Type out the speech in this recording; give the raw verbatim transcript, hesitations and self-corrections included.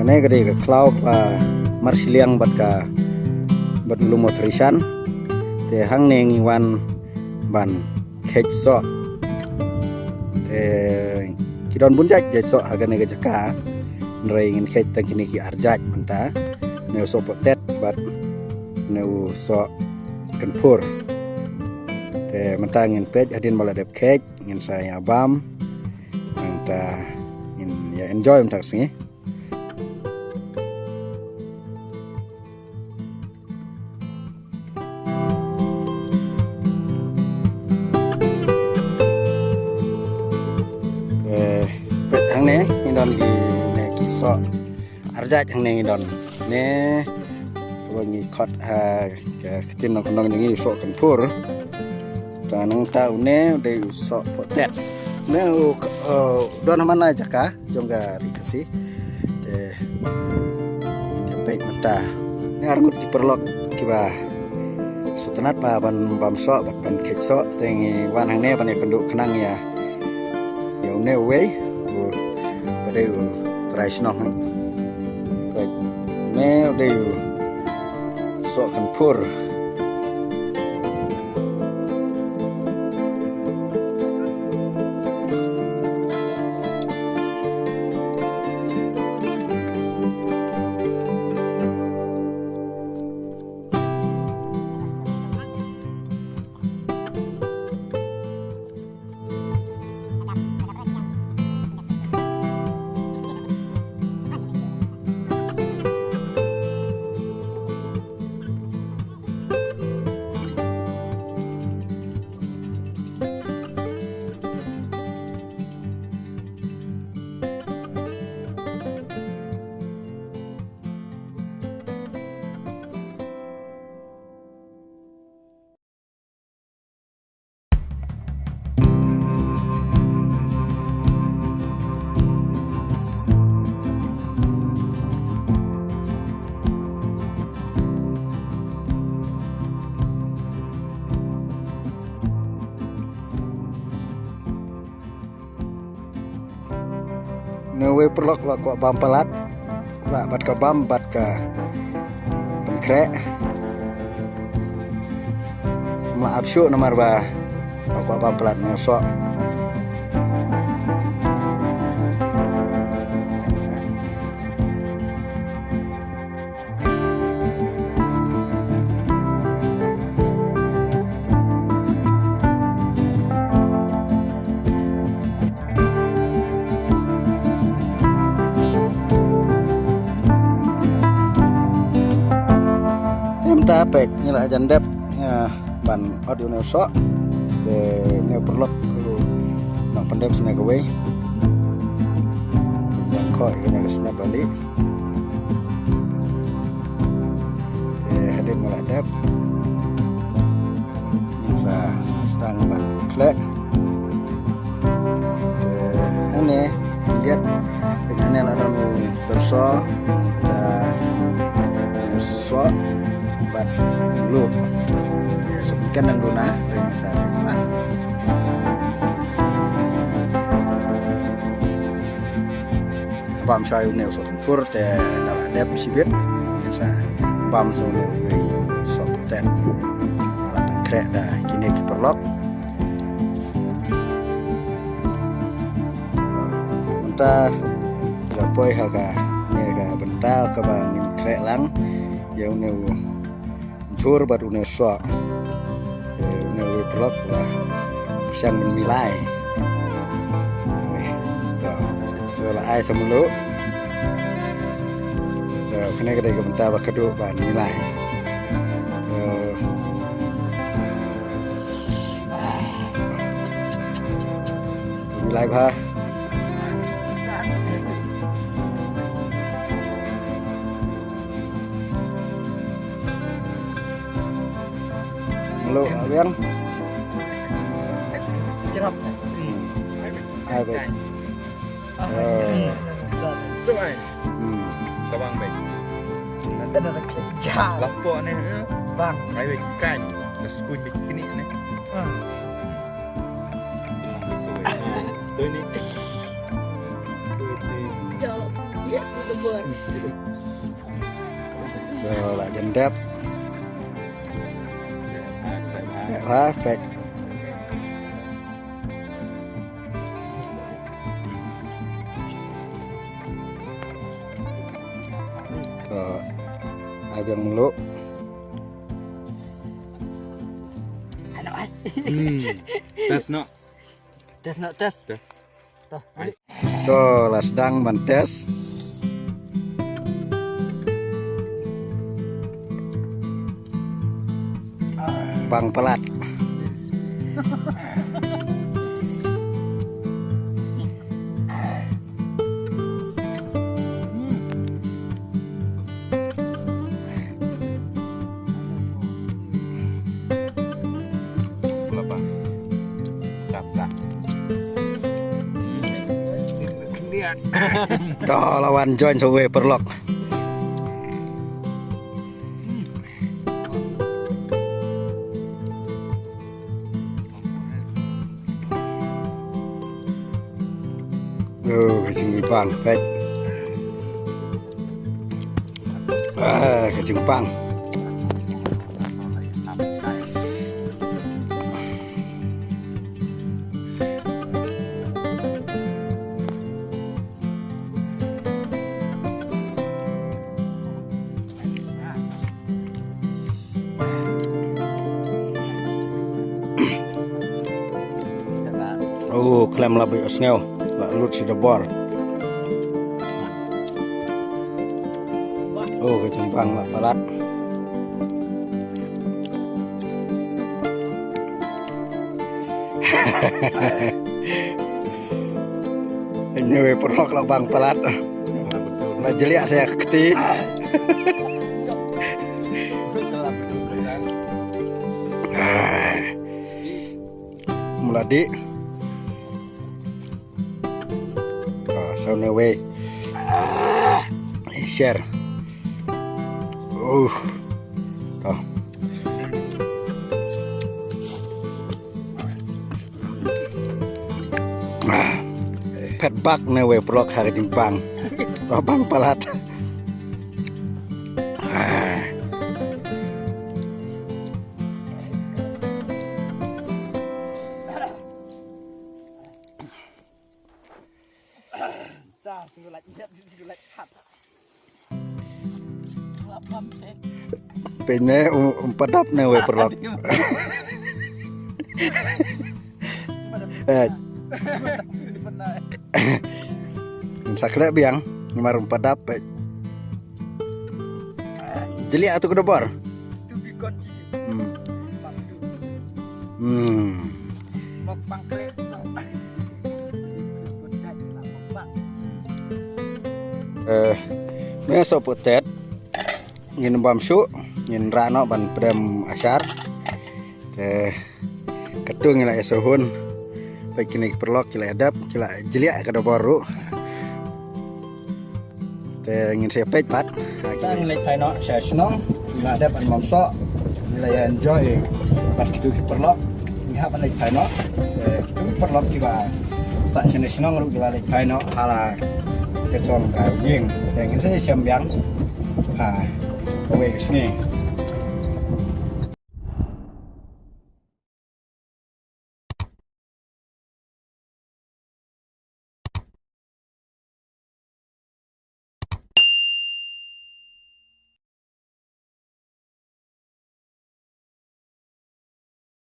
Ne ka dei ka khlaw ka la marshiliang bad ka bad u lum u trishan. Te hangne ngi wan ban kheit soh. Te ki don bun jait jait soh ha kane ka jaka. Hynrei ngin kheit tang kine ki ar jait mynta. Ne u soh potet bad ne u soh kynphur. Te mynta ngin peit hadien ba la dep kheit ngin sa ïa bam. Mynta ngin ïa enjoy mynta ka sngi. Eh, peit hangne ngi don ki, ne ki soh ar jait hangne ngi don. Ne ba ngi khot ha ka ktien nongkyndong jong ngi u soh kynphur. Te nangta une u dei u soh potet. Ne u, eh, don ha man la jaka jong ka ri Khasi. Te ngin ïa peit mynta. Ngi arngut ki paralok kiba sngewtynnat ba ban bam soh bad ban kheit soh. Te ngi wan hangne ban ïakynduh khnang ïa, ïa une uwei uba dei u trai shnong. Peit, une u dei u soh kynphur. Une uwei u paralok u la kwah bam palat. Lah bad ka bam bad ka pynkhreh. Ym lah ap shuh namar ba u la kwah bam palat une u soh. Mynta peit ngi la jan dep, eh, ban ot ïa une u soh. Te une u paralok u nang pyndep sne kawei. Ban khoh ïa kane ka snep ali. Te hadien ba la dep ngin sa sdang ban khleh. Te hangne khyndiat, te hangne la don u tyrso, te u soh bad u luh. Te sa pynken dang duna, te ngin sa dep ban bam shwa ïa une u soh kynphur te da la dep shibit ngin sa bam sa une u soh potet. Ba la pynkhreh da kine ki paralok. Mynta la poi ha kane ka bynta kaba ngin khreh lang ïa une u jhur bad une u soh. Eh, une u paralok la pyrshang ban milai. Eh, to, to la ai sa mluh. To, kane ka dei ka bynta ba kyrduh ban milai. Eh, to milai bha. Mluh, ah, biang. Jerap. Ai bek. Ah, eh. Tu ai. Hmm. Ka bang bek. Nanti ada kerja. Lapor ni, eh. Bang. Ai bek kan. Dah sukun bek kini ni. Ah. Tu ni. Ya, ya, itu So, la jan dep. Dep ha, peit. So, ai biang mluh. Ano ai? Hmm. Test noh. Test noh, test. Test. Toh, to, la sdang ban test. Bang palat. To, la wan join sa uwei paralok. Oh, ka jingbang, peit. Ah, ka jingbang. Oh, khlem la bit sngew, la lut sha da bor. Oh, ka jingbang la palat. Ini wei paralok la bang palat. La jliah sa ïa ka kti. Mula dih. Ah, sa une wei. Ah, share. Uh. To. Ah. Phet bak une wei paralok ha ka jingbang. La bang palat. Ah. Peit ne, um, um pat dap ne wei paralok. Eh. Sa khleh biang, namar um pat dap, eh. Jliah tu ka da bor. Hmm. Hmm. Eh, me so putet. Ngin bam shuh, ngin rah noh ban pdem ashar. Te katto ngi la ïa sahun. Peit kine ki paralok ki la ïa dep, ki la jliah ka da bor ruh. Te ngin sa peit pat. Ha, kita ngi leit phai noh sha shnong, ngi la dep ban bam soh, ngi la ïa enjoy bad kito ki paralok. Ngi hap ban leit phai noh. Te kito ki paralok kiba sah shane shnong ruh ki la leit phai noh ha la ka jong ka ïing. Te ngin sa ïashem biang ha kawei ka sngi.